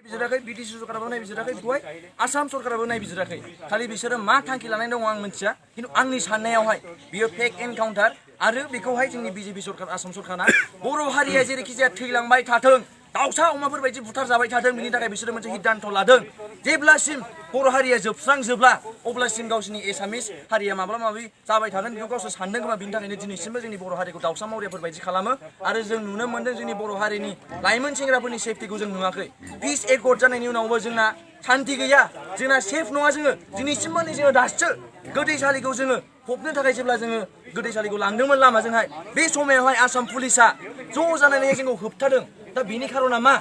बिजिराखै BTC सरकाराबो नायबिजिराखै बेखौहाय आसाम सरकाराबो नायबिजिराखै खालि बिसोरो मा थांखि लानाय दङ आं मिथिया खिन्थु आंनि साननायावहाय बियो फेक एनकाउन्टार आरो बेखौहाय जोंनि बिजेपि सरकार आसाम सरकारा बर' हारिया जेरैखि जाया थैलांबाय थाथों दाउसा अमाफोर बायदि बुथार जाबाय थाथों बिनि थाखाय बिसोरो मोनसे सिद्धान्त लादों जेब्लासिम बर' हारिया जोबस्रांजोबला अब्लासिम गावसिनि एसामिस हारिया माब्ला माबि जाबाय थागोन बेखौ गावसोर सानदों खोमा बिनि थाखायनो दिनैसिमबो जोंनि बर' हारिखौ दाउसा मावरियाफोर बायदि खालामो आरो जों नुनो मोन्दों जोंनि बर' हारिनि लाइमोन सेंग्राफोरनि सेफटिखौ जों नुवाखै पिस एकर्ड जानायनि उनावबो जोंना शान्ति गैया जोंना सेफ नङा जोङो दिनैसिमबो नै जोङो दासो गोथैसालिखौ जोङो फबनो थाखाय जेब्ला जोङो गोथैसालिखौ लांदोंमोन लामाजोंहाय बे समायावहाय आसाम पुलिसा ज' जानानै जोंखौ होबथादों दा बिनि खारना मा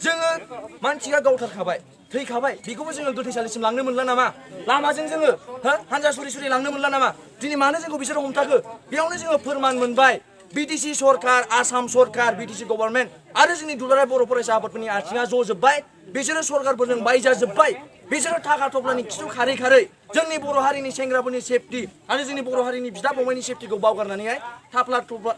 जोङो मानसिया गावथारखाबाय थैखाबाय बेखौबो जोङो गोथैसालिसिम लांनो मोनला नामा लामाजों जोङो हानजा सुरि सुरि लांनो मोनला नामा दिनै मानो जोंखौ बिसोरो हमथाखो बेयावनो जोङो फोरमान मोनबाय बिटिसि सरकार आसाम सरकार बिटिसि गभर्नमेन्ट आरो जोंनि दुलाराय बर' फरायसा आफादफोरनि आथिङा ज'जोब्बाय बिसोरो सरकारफोरजों बायजाजोब्बाय बिसोरो थाखा थफ्लानि खिथु खारै खारै जोंनि बर' हारिनि सेंग्राफोरनि सेफटि आरो जोंनि बर' हारिनि बिदा फंबायनि सेफटिखौ बावगारनानैहाय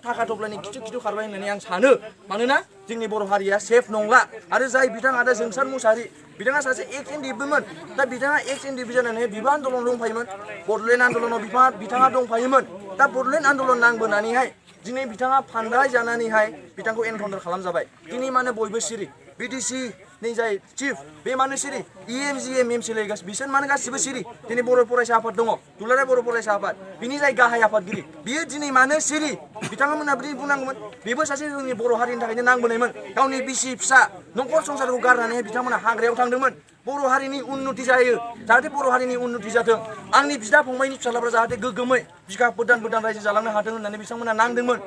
थाखा थफ्लानि खिथु खारबाय होननानै आं सानो मानोना जोंनि बर' हारिया सेफ नंला आरो जाय बिथां आदा जोंसार मुसाहारि बिथाङा सासे एक्स एनडिएफबोमोन दा बिथाङा एक्स एनडिएफ जानानै बिफा आन्दलन दंफायोमोन बड'लेण्ड आन्दलनाव बिथाङा दंफायोमोन दा बड'लेण्ड आन्दलन नांबोनानैहाय दिनै बिथाङा फान्दाय जानानैहाय बिथांखौ एनकाउन्टार खालामजाबाय दिनै मानो बयबो सिरि बिटिसि नि जाय चिफ बे मानो सिरि इएमजिएम एमसिएलए बिसोर मानो गासिबो सिरि दिनै बर' फरायसा आफाद दङ दुलाराय बर' फरायसा आफाद बिनि जाय गाहाय आफादगिरि बियो दिनै मानो सिरि बिथांमोनहा बिदि बुंनांगौमोन बेबो सासे जोंनि बर' हारिनि थाखायनो नांबोनायमोन गावनि बिसि फिसा न'खर संसारखौ गारनानै बिथांमोना हाग्रायाव थांदोंमोन बर' हारिनि उन्नति जायो जाहाथे बर' हारिनि उन्नति जाथों आंनि बिदा फंबायनि फिसालाफ्रा जाहाथे गोग्गोमै बिखा गोदान रायजो जालांनो हाथों होननानै बिथांमोना नांदोंमोन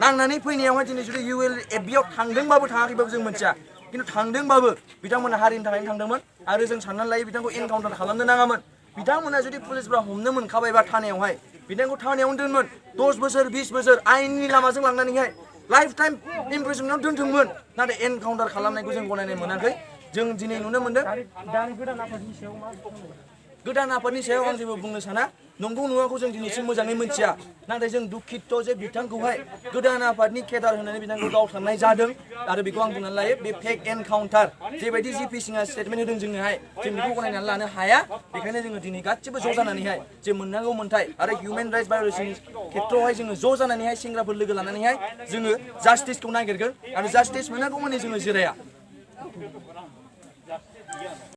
नांनानै फैनायावहाय दिनै जुदि ULFBआव थांदोंबाबो थाङाखैबाबो जों मिथिया खिन्थु थांदोंबाबो बिथांमोना हारिनि थाखायनो थांदोंमोन आरो जों साननानै लायो बिथांखौ एनकाउन्टार खालामनो नाङामोन बिथांमोना जुदि पुलिसफ्रा हमनो मोनखाबायबा थानायावहाय बिथांखौ थानायावनो दोनमोन 10 बोसोर 20 बोसोर आयेननि लामाजों लांनानैहाय लाइफ टाइम इमप्रिजनमेन्टआव दोनथोंमोन नाथाय एनकाउन्टार खालामनायखौ जों गनायनाय मोनाखै जों दिनै नुनो मोन्दों गोदान आफादनि सायाव आं जेबो बुंनो साना नंगौ नङाखौ जों दिनैसिम मोजाङै मिथिया नाथाय जों दुखित जे बिथांखौहाय गोदान आफादनि केडार होनानै बिथांखौ गावथारनाय जादों आरो बेखौ आं बुंनानै लायो बे फेक एनकाउन्टार जेबायदि जिपि सिंआ स्टेटमेन्ट होदों जोंनोहाय जों बेखौ गनायनानै लानो हाया बेखायनो जोङो दिनै गासिबो ज' जानानैहाय जे मोननांगौ मोन्थाय आरो हिउमेन राइट्स भायलेसननि खेत्रआवहाय जोङो ज' जानानैहाय सेंग्राफोर लोगो लानानैहाय जोङो जास्टिसखौ नागिरगोन आरो जास्टिस मोनागौमानि जोङो जिराया